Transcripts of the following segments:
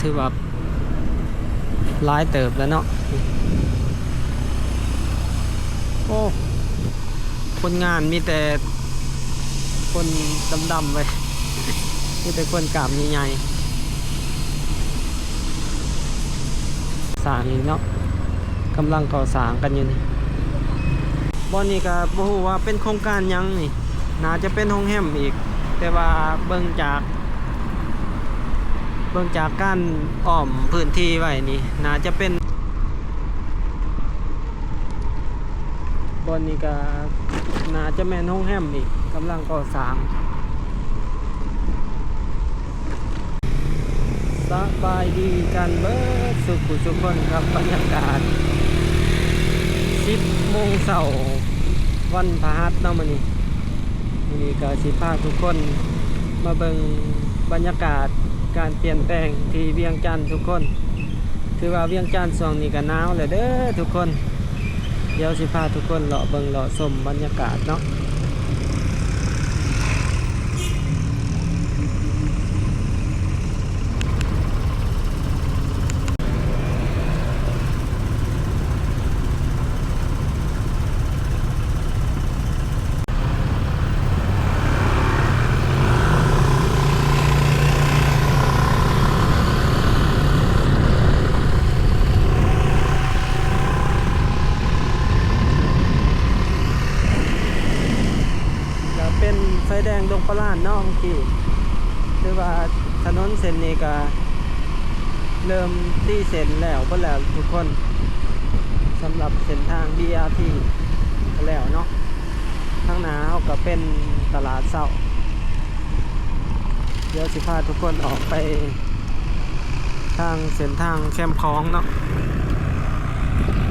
ຖືວ່າຫຼາຍເຕີບແລ້ວເນາະ. ໂອ້ ຄົນງານມີແຕ່ຄົນດຳໆເວີຍ ມີແຕ່ຄົນກ້າມໃຫຍ່ໆ ສ້າງອີກເນາະ ກຳລັງກໍ່ສ້າງກັນຢູ່ນີ້. ບ່ອນນີ້ກໍບໍ່ຮູ້ວ່າເປັນໂຄງການຫຍັງນີ້ ໜ້າຈະເປັນໂຮງແຮມອີກ ແຕ່ວ່າເບິ່ງຈາກ ເບິ່ງຈາກການອ້ອມພື້ນທີ່ໄວ້ນີ້ ໜ້າຈະເປັນ ບ່ອນນີ້ກໍໜ້າຈະແມ່ນໂຮງແຮມອີກ ກຳລັງກໍ່ສ້າງ. ສະບາຍດີກັນເບິດສຸກຜູ້ສຸກຄົນ ກັບບັນຍາກາດສິບໂມງເຊົ້າ ວັນພະຫັດເນາະມື້ນີ້. ມື້ນີ້ກໍຊິພາທຸກຄົນມາເບິ່ງບັນຍາກາດການປ່ຽນແປງທີ່ວຽງຈັນທຸກຄົນ. ຖືວ່າວຽງຈັນຊ່ວງນີ້ກໍໜາວແລ້ວເດີທຸກຄົນ. ດຽວຊິພາທຸກຄົນເລາະເບິ່ງເລາະຊົມບັນຍາກາດເນາະ. ກະເປັນໄຟແດງດົງປະລານເນາະ ເມື່ອກີ້. ຖືວ່າຖະໜົນເສັ້ນນີ້ກະເລີ່ມຕີເສັ້ນແລ້ວເບິດແລ້ວທຸກຄົນ ສຳລັບເສັ້ນທາງ ບີອາທີ ກະແລ້ວເນາະ. ທາງໜ້າເຮົາກະເປັນຕະຫຼາດເຊົ້າ. ດຽວຊິພາທຸກຄົນອອກໄປທາງເສັ້ນທາງແຄມຂອງເນາະ.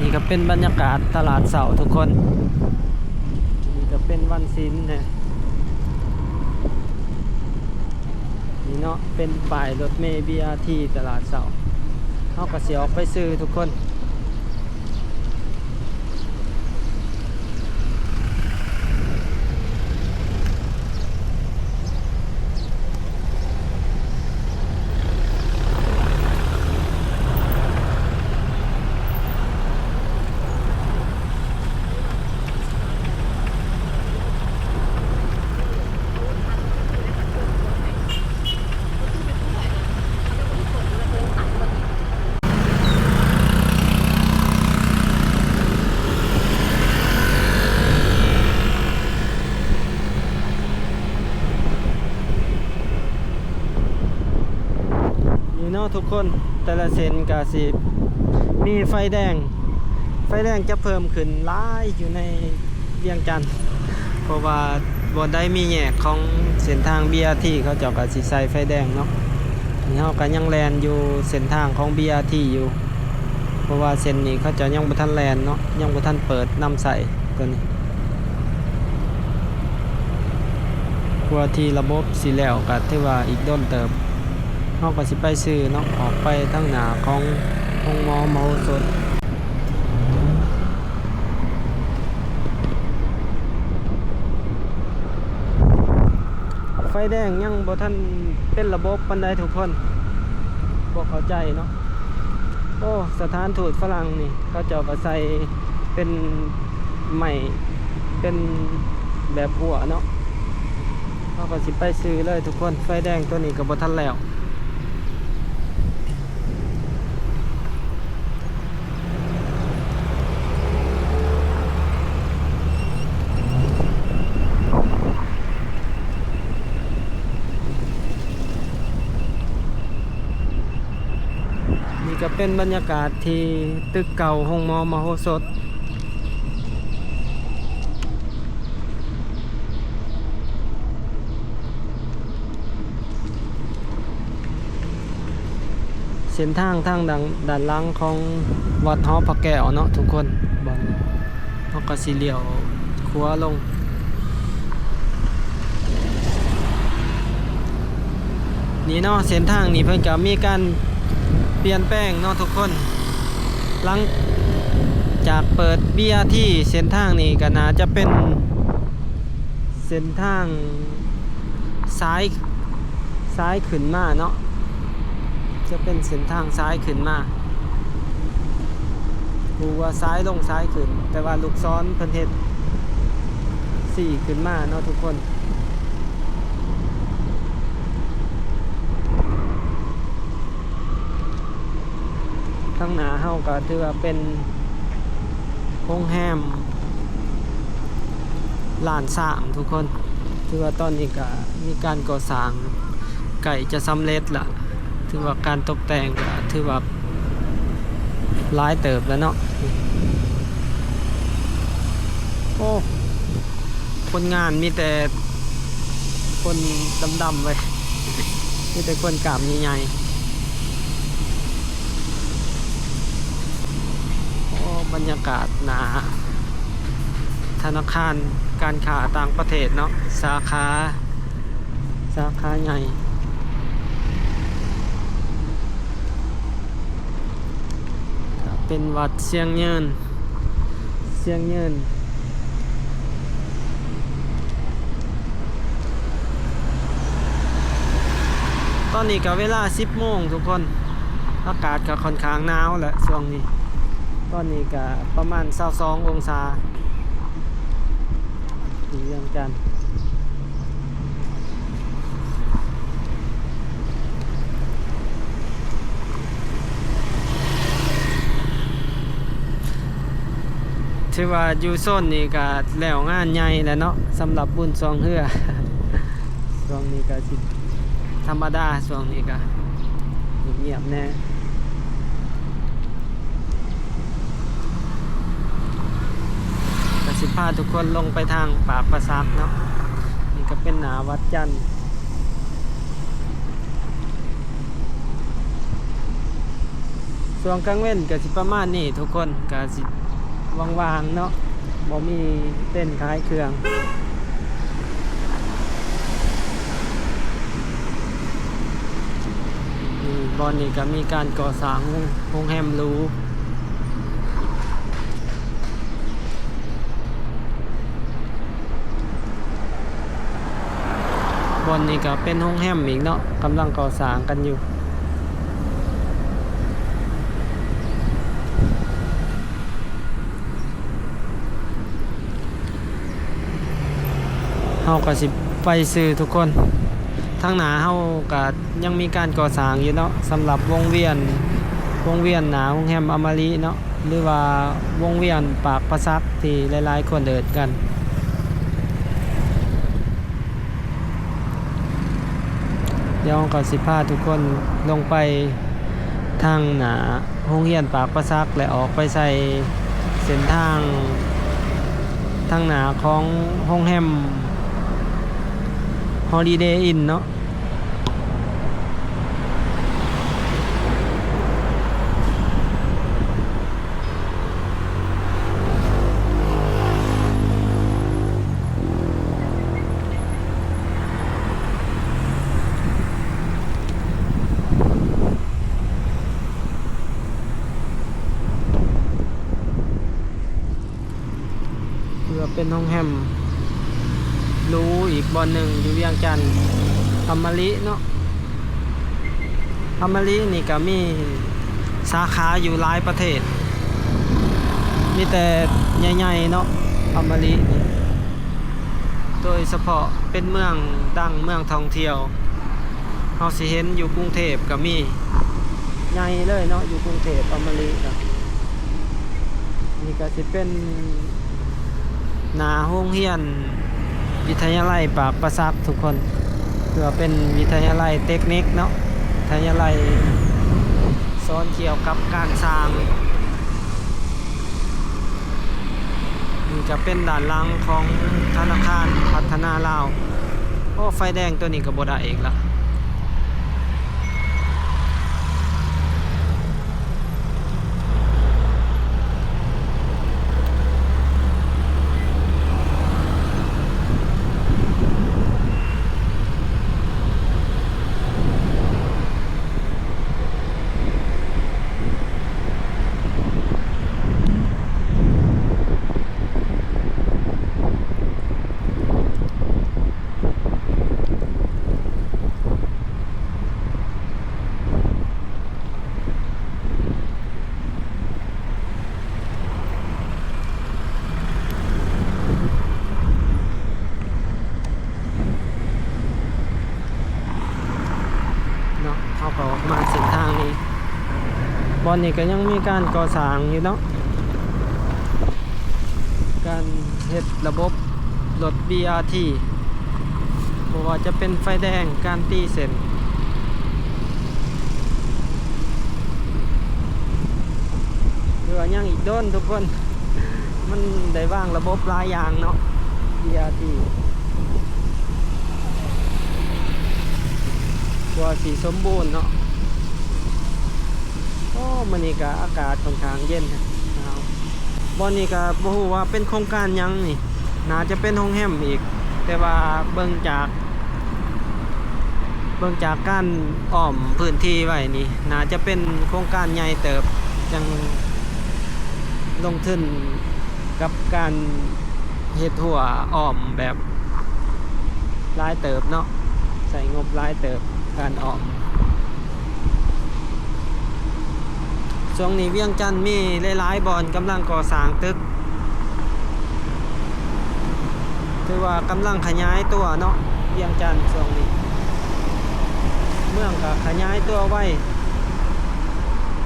ນີ້ກະເປັນບັນຍາກາດຕະຫຼາດເຊົ້າທຸກຄົນ. ນີ້ກະເປັນວັນສິນແດ່ ນີ້ເນາະ ເປັນປ້າຍລົດເມ ບີອາທີ ຕະຫຼາດເຊົ້າ. ເຮົາກະຊິອອກໄປຊື້ທຸກຄົນ. ນີ້ເນາະທຸກຄົນ ແຕ່ລະເສັ້ນກະຊິມີໄຟແດງ ໄຟແດງຈະເພີ່ມຂຶ້ນຫຼາຍຢູ່ໃນວຽງຈັນ ເພາະວ່າບ່ອນໃດມີແຍກຂອງເສັ້ນທາງ ບີອາທີ ເຂົາເຈົ້າກະຊິໃສ່ໄຟແດງເນາະ. ນີ້ເຮົາກະຍັງແລ່ນຢູ່ເສັ້ນທາງຂອງ ບີອາທີ ຢູ່ ເພາະວ່າເສັ້ນນີ້ເຂົາເຈົ້າຍັງບໍ່ທັນແລ່ນເນາະ ຍັງບໍ່ທັນເປີດນຳໃຊ້ໂຕນີ້. ກວ່າທີ່ລະບົບຊິແລ້ວກະຖືວ່າອີກດົນເຕີບ. ເຮົາກະຊິໄປຊື່ເນາະ ອອກໄປທາງໜ້າຂອງໂຮງໝໍມະໂຫສົດ. ໄຟແດງຍັງບໍ່ທັນເປັນລະບົບປານໃດທຸກຄົນ ບໍ່ເຂົ້າໃຈເນາະ. ໂອ້ ສະຖານທູດຝຣັ່ງນີ້ ເຂົາເຈົ້າກະໃສ່ເປັນໄມ້ ເປັນແບບຮົ້ວເນາະ. ເຮົາກະຊິໄປຊື່ເລີຍທຸກຄົນ ໄຟແດງໂຕນີ້ກະບໍ່ທັນແລ້ວ. ນີ້ກະເປັນບັນຍາກາດທີ່ຕຶກເກົ່າໂຮງໝໍມະໂຫສົດ. ເສັ້ນທາງທາງດ້ານ ດ້ານຫຼັງຂອງວັດຫໍພະແກ້ວເນາະທຸກຄົນ. ບ່ອນເຮົາກະຊິລ້ຽວຂວາລົງ. ນີ້ເນາະ ເສັ້ນທາງນີ້ເພິ່ນກະມີການປ່ຽນແປງເນາະທຸກຄົນ. ຫຼັງຈາກເປີດ ບີອາທີ ເສັ້ນທາງນີ້ກະໜ້າຈະເປັນເສັ້ນທາງສາຍ ສາຍຂຶ້ນມາເນາະ. ຈະເປັນເສັ້ນທາງສາຍຂຶ້ນມາ ຮູ້ວ່າສາຍລົງສາຍຂຶ້ນ ແຕ່ວ່າລູກສອນເພິ່ນເຮັດຊີ້ຂຶ້ນມາເນາະທຸກຄົນ. ທາງໜ້າເຮົາກໍຖືວ່າເປັນໂຮງແຮມລ້ານຊ້າງທຸກຄົນ. ຖືວ່າຕອນນີ້ກໍມີການກໍ່ສ້າງໃກ້ຈະສຳເລັດລະ. ຖືວ່າການຕົກແຕ່ງກໍຖືວ່າຫຼາຍເຕີບແລ້ວເນາະ. ໂອ້ ຄົນງານມີແຕ່ຄົນດຳໆເວີຍ ມີແຕ່ຄົນກ້າມໃຫຍ່ໆ. ໂອ້ ບັນຍາກາດໜ້າທະນາຄານການຄ້າຕ່າງປະເທດເນາະ ສາຂາ ສາຂາໃຫຍ່ ເປັນວັດຊຽງເຍີນ ຊຽງເຍີນ. ຕອນນີ້ກໍເວລາສິບໂມງທຸກຄົນ ອາກາດກໍຄ່ອນຂ້າງໜາວແຫຼະຊ່ວງນີ້. ຕອນນີ້ກໍປະມານຊາວສອງອົງສາ ທີ່ວຽງຈັນ. ຖືວ່າຢູ່ໂຊນນີ້ກະແລ້ວງານໃຫຍ່ແລ້ວເນາະ ສຳລັບບຸນຊ່ວງເຮືອ. ຊ່ວງນີ້ກະຊິທຳມະດາ ຊ່ວງນີ້ກະງຽບໆແດ່. ກະຊິພາທຸກຄົນລົງໄປທາງປາກປາສັກເນາະ. ນີ້ກະເປັນໜ້າວັດຈັນ. ຊ່ວງກາງເວັນກະຊິປະມານນີ້ທຸກຄົນ ກະຊິວ່າງໆເນາະ ບໍ່ມີເຕັນຂາຍເຄື່ອງ. ນີ້ ບ່ອນນີ້ກະມີການກໍ່ສ້າງໂຮງແຮມຫຼູ. ບ່ອນນີ້ກະເປັນໂຮງແຮມອີກເນາະ ກຳລັງກໍ່ສ້າງກັນຢູ່. ເຮົາກໍຊິໄປຊື່ທຸກຄົນ. ທາງໜ້າເຮົາກໍຍັງມີການກໍ່ສ້າງຢູ່ເນາະ ສຳລັບວົງວຽນ, ວົງວຽນໜ້າໂຮງແຮມອາມາຣິເນາະ ຫຼືວ່າວົງວຽນປາກປາສັກທີ່ຫຼາຍໆຄົນເອີ້ນກັນ. ດຽວເຮົາກໍຊິພາທຸກຄົນລົງໄປທາງໜ້າ ໂຮງຮຽນປາກປາສັກ ແລະ ອອກໄປໃສ່ເສັ້ນທາງທາງໜ້າຂອງໂຮງແຮມ Holiday Inn ເນາະ. ເພື່ອເປັນໂຮງແຮມຫຼູອີກບ່ອນໜຶ່ງຢູ່ວຽງຈັນ ອາມາຣິເນາະ. ອາມາຣິນີ້ກໍມີສາຂາຢູ່ຫຼາຍປະເທດ ມີແຕ່ໃຫຍ່ໆເນາະ ອາມາຣິນີ້. ໂດຍສະເພາະເປັນເມືອງດັງ ເມືອງທ່ອງທ່ຽວ ເຮົາຊິເຫັນຢູ່ກຸງເທບກໍມີ ໃຫຍ່ເລີຍເນາະ ຢູ່ກຸງເທບ ອາມາລິນະ. ນີ້ກໍຊິເປັນໜ້າໂຮງຮຽນວິທະຍາໄລປາກປາສັກທຸກຄົນ ເພື່ອເປັນວິທະຍາໄລເຕັກນິກເນາະ ວິທະຍາໄລສອນກ່ຽວກັບການສ້າງ. ນີ້ຈະເປັນດ້ານຫຼັງຂອງທະນາຄານພັດທະນາລາວ. ໂອ້ ໄຟແດງໂຕນີ້ກໍບໍ່ໄດ້ອີກລະ. ນີ້ ທາງນີ້ ບ່ອນນີ້ກໍຍັງມີການກໍ່ສ້າງຢູ່ເນາະ ການເຮັດລະບົບລົດ ບີອາທີ ບໍ່ວ່າຈະເປັນໄຟແດງ ການຕີເສັ້ນ ຫຼືວ່າຍັງອີກດົນທຸກຄົນ ມັນໄດ້ວາງລະບົບຫຼາຍຢ່າງເນາະ ບີອາທີ ກວ່າຊິສົມບູນເນາະ. ໂອ້ ມື້ນີ້ກໍອາກາດຂ້ອນຂ້າງເຢັນ ໜາວ. ບ່ອນນີ້ກໍບໍ່ຮູ້ວ່າເປັນໂຄງການຫຍັງນີ້ ໜ້າຈະເປັນໂຮງແຮມອີກ ແຕ່ວ່າເບິ່ງຈາກ ເບິ່ງຈາກການອ້ອມພື້ນທີ່ໄວ້ນີ້ ໜ້າຈະເປັນໂຄງການໃຫຍ່ເຕີບ ຈັ່ງລົງທຶນກັບການເຮັດຮົ້ວອ້ອມແບບຫຼາຍເຕີບເນາະ ໃຊ້ງົບຫຼາຍເຕີບການອ້ອມ. ຊ່ວງນີ້ວຽງຈັນມີຫຼາຍໆບ່ອນກຳລັງກໍ່ສ້າງຕຶກ ຖືວ່າກຳລັງຂະຫຍາຍຕົວເນາະ ວຽງຈັນຊ່ວງນີ້ ເມືອງກໍຂະຫຍາຍຕົວໄວ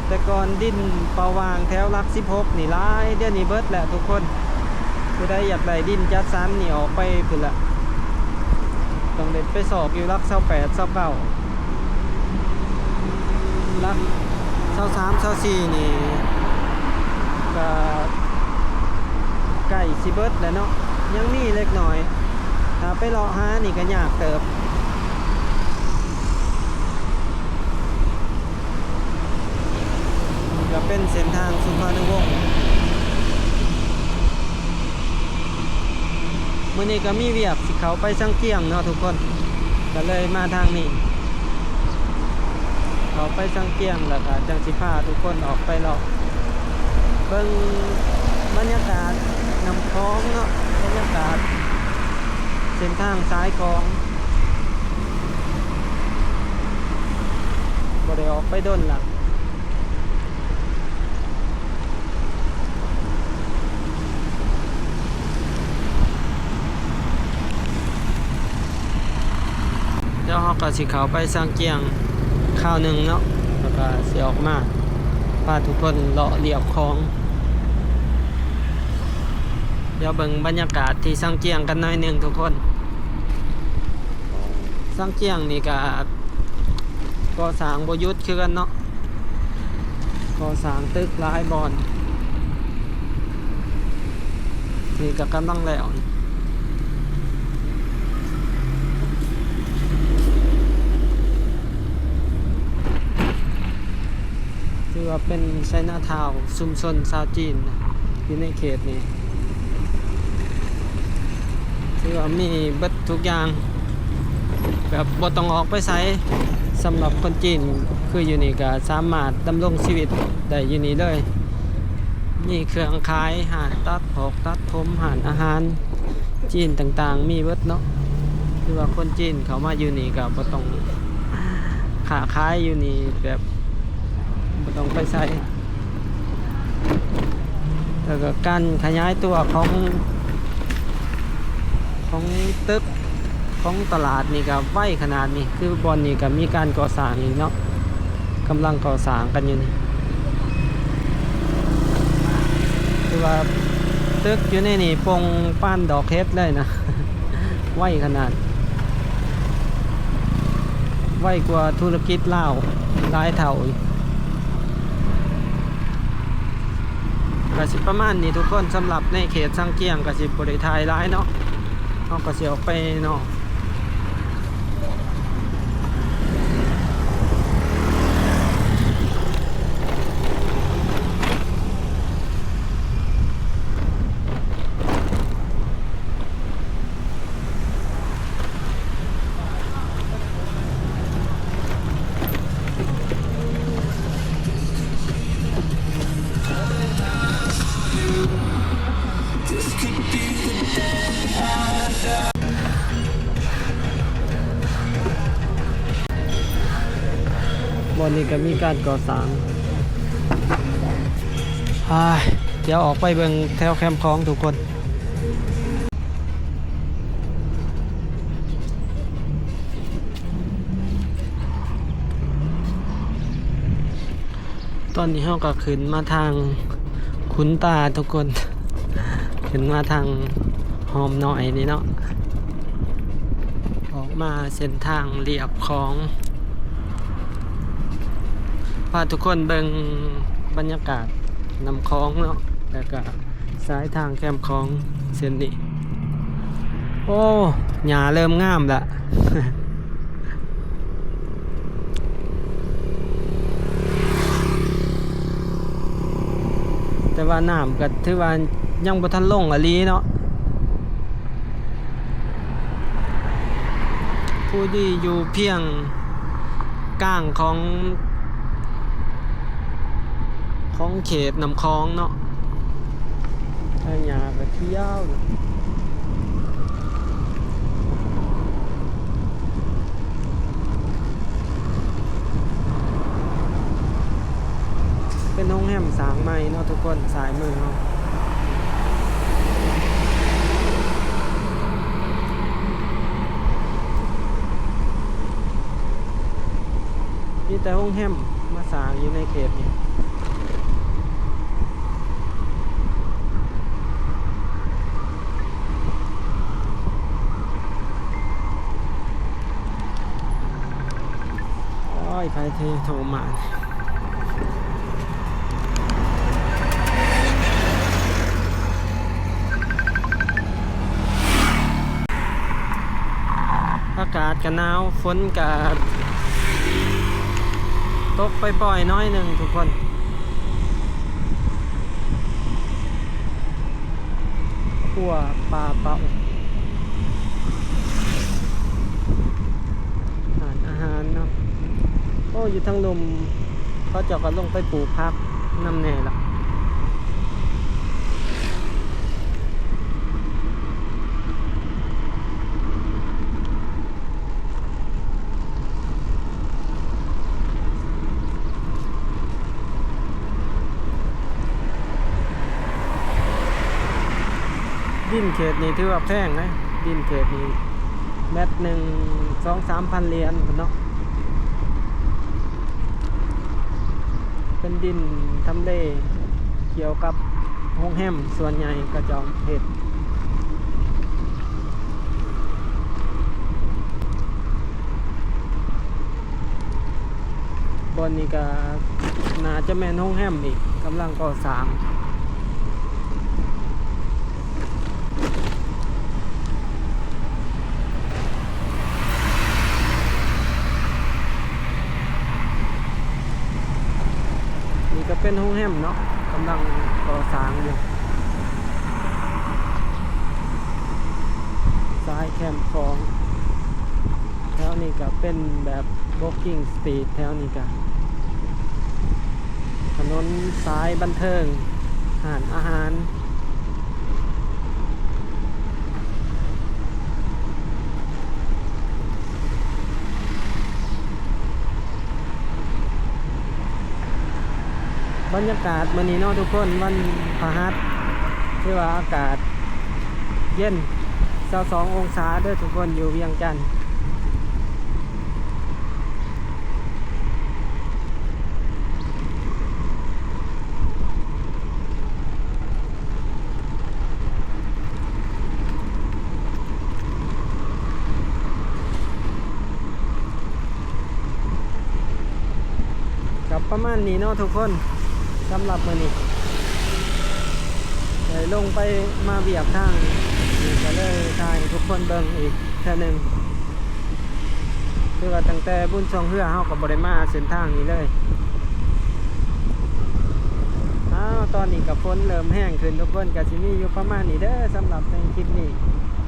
ແຕ່ກ່ອນດິນເປົ່າວ່າງແຖວຫຼັກສິບຫົກນີ້ຫຼາຍ ດຽວນີ້ເບິດແລ້ວທຸກຄົນ. ຜູ້ໃດຢາກໄດ້ດິນຈັດສັນນີ້ອອກໄປພຸ້ນລະ ຕ້ອງໄດ້ໄປຊອກຢູ່ຫຼັກຊາວແປດ ຊາວເກົ້າ ຫຼັກຊາວສາມ ຊາວສີ່ນີ້ກະໃກ້ຊິເບິດແລ້ວເນາະ ຍັງມີເລັກນ້ອຍ ຖ້າໄປເລາະຫານີ້ກະຍາກເຕີບ. ນີ້ກະເປັນເສັ້ນທາງສຸພານຸວົງ. ມື້ນີ້ກໍມີວຽກຊິເຂົ້າໄປຊາງຈຽງເນາະທຸກຄົນ ກໍເລີຍມາທາງນີ້ ເຂົ້າໄປຊາງຈຽງ ແລ້ວກໍຈັ່ງຊິພາທຸກຄົນອອກໄປເລາະເບິ່ງບັນຍາກາດນ້ຳຂອງເນາະ ບັນຍາກາດເສັ້ນທາງສາຍຂອງ ບໍ່ໄດ້ອອກໄປດົນລະ. ດຽວເຮົາກໍຊິເຂົ້າໄປຊາງຈຽງຄາວໜຶ່ງເນາະ ແລ້ວກໍຊິອອກມາພາທຸກຄົນເລາະລຽບຂອງ. ດຽວເບິ່ງບັນຍາກາດທີ່ຊາງຈຽງກັນໜ້ອຍໜຶ່ງທຸກຄົນ. ຊາງຈຽງນີ້ກໍ ກໍ່ສ້າງບໍ່ຢຸດຄືກັນເນາະ ກໍ່ສ້າງຕຶກຫຼາຍບ່ອນ ນີ້ກໍກຳລັງແລ້ວ ຖືວ່າເປັນໄຊນາທາວ ຊຸມຊົນຊາວຈີນຢູ່ໃນເຂດນີ້ ຖືວ່າມີເບິດທຸກຢ່າງ ແບບບໍ່ຕ້ອງອອກໄປໃສ. ສຳລັບຄົນຈີນ ຄືຢູ່ນີ້ກໍສາມາດດຳລົງຊີວິດໄດ້ຢູ່ນີ້ເລີຍ ມີເຄື່ອງຂາຍ ຮ້ານຕັດຜອກຕັດຜົມ ຮ້ານອາຫານຈີນຕ່າງໆ ມີເບິດເນາະ. ຄືວ່າຄົນຈີນເຂົ້າມາຢູ່ນີ້ກໍບໍ່ຕ້ອງຄ້າຂາຍຢູ່ນີ້ ແບບບໍ່ຕ້ອງໄປໃສ. ແລ້ວກໍການຂະຫຍາຍຕົວຂອງ ຂອງຕຶກ ຂອງຕະຫຼາດນີ້ກໍໄວຂະໜາດນີ້ ຄືບ່ອນນີ້ກໍມີການກໍ່ສ້າງຢູ່ເນາະ ກຳລັງກໍ່ສ້າງກັນຢູ່ນີ້ ຄືວ່າຕຶກຢູ່ໃນນີ້ປົ່ງປານດອກເຫັດເລີຍນະ ໄວຂະໜາດ ໄວກວ່າທຸລະກິດລາວຫຼາຍເທົ່າອີກ. ກໍຊິປະມານນີ້ທຸກຄົນ ສຳລັບໃນເຂດຊາງຈຽງ ກໍຊິບໍ່ໄດ້ຖ່າຍຫຼາຍເນາະ ເຮົາກໍຊິອອກໄປນອກ. ບ່ອນນີ້ກໍມີການກໍ່ສ້າງ. ອາ ດຽວອອກໄປເບິ່ງແຖວແຄມຂອງທຸກຄົນ. ຕອນນີ້ເຮົາກໍຂຶ້ນມາທາງຂຸນຕາທຸກຄົນ ຂຶ້ນມາທາງຫອມນ້ອຍນີ້ເນາະ ອອກມາເສັ້ນທາງລຽບຂອງ ພາທຸກຄົນເບິ່ງບັນຍາກາດນ້ຳຂອງເນາະ ແລ້ວກະ ສາຍທາງແຄມຂອງເສັ້ນນີ້ ໂອ້ ຫຍ້າເລີ່ມງາມລະ ແຕ່ວ່ານ້ຳກໍຖືວ່າຍັງບໍ່ທັນລົງອີ່ຫຼີເນາະ ຜູ້ທີ່ຢູ່ພຽງກາງຂອງ ຂອງເຂດນ້ຳຂອງເນາະ ແລ້ວຫຍ້າກໍຂຽວ ເປັນໂຮງແຮມສ້າງໃໝ່ເນາະທຸກຄົນ ສາຍມືເຮົາ ມີແຕ່ໂຮງແຮມມາສ້າງຢູ່ໃນເຂດນີ້ ໂອ້ຍ ໃຜທີ່ໂທມາ ອາກາດກໍໜາວ ຝົນກໍຕົກປ່ອຍໆ ໜ້ອຍໜຶ່ງທຸກຄົນ. ຄົວປ່າເປົ່າ ຮ້ານອາຫານເນາະ ໂອ້ ຢູ່ທາງລຸ່ມ ເຂົາເຈົ້າກໍລົງໄປປູກຜັກນຳແດ່ລະ. ດິນເຂດນີ້ຖືວ່າແພງນະ ດິນເຂດນີ້ແມັດໜຶ່ງ ສອງສາມພັນຫຼຽນພຸ້ນເນາະ ເປັນດິນທຳເລ ກ່ຽວກັບໂຮງແຮມສ່ວນໃຫຍ່ເຂົາເຈົ້າເຮັດ ບ່ອນນີ້ກໍໜ້າຈະແມ່ນໂຮງແຮມອີກ ກຳລັງກໍ່ສ້າງ. ນີ້ກໍເປັນໂຮງແຮມເນາະ ກຳລັງກໍ່ສ້າງຢູ່ ສາຍແຄມຂອງ ແຖວນີ້ກໍເປັນແບບ walking street ແຖວນີ້ກໍ ຖະໜົນສາຍບັນເທີງ ຮ້ານອາຫານ ບັນຍາກາດມື້ນີ້ເນາະທຸກຄົນ ວັນພະຫັດ ຖືວ່າອາກາດເຢັນ ຊາວສອງອົງສາເດີທຸກຄົນ ຢູ່ວຽງຈັນ. ກໍປະມານນີ້ເນາະທຸກຄົນ ສຳລັບມື້ນີ້ ໄດ້ລົງໄປມາວຽກທາງນີ້ ກໍເລີຍຖ່າຍໃຫ້ທຸກຄົນເບິ່ງອີກເທື່ອໜຶ່ງ. ຄືວ່າຕັ້ງແຕ່ບຸນຊ່ອງເຮືອເຮົາກໍບໍ່ໄດ້ມາເສັ້ນທາງນີ້ເລີຍ. ອ້າວ ຕອນນີ້ກໍຝົນເລີ່ມແຮງຂຶ້ນທຸກຄົນ ກໍຊິມີຢູ່ປະມານນີ້ເດີ ສຳລັບໃນຄລິບນີ້.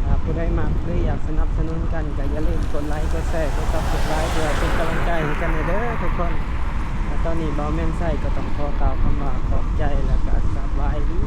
ຖ້າຜູ້ໃດມັກ ຫຼື ຢາກສະໜັບສະໜູນກັນ ກໍຢ່າລືມກົດໄລ ກົດແຊ ກົດ Subscribe ເພື່ອເປັນກຳລັງໃຈໃຫ້ກັນແດ່ເດີທຸກຄົນ. ແລະ ຕອນນີ້ບ່າວແມ່ນໄຊກໍຕ້ອງຂໍກ່າວຄຳວ່າຂອບໃຈ ແລະ ກໍສະບາຍດີ.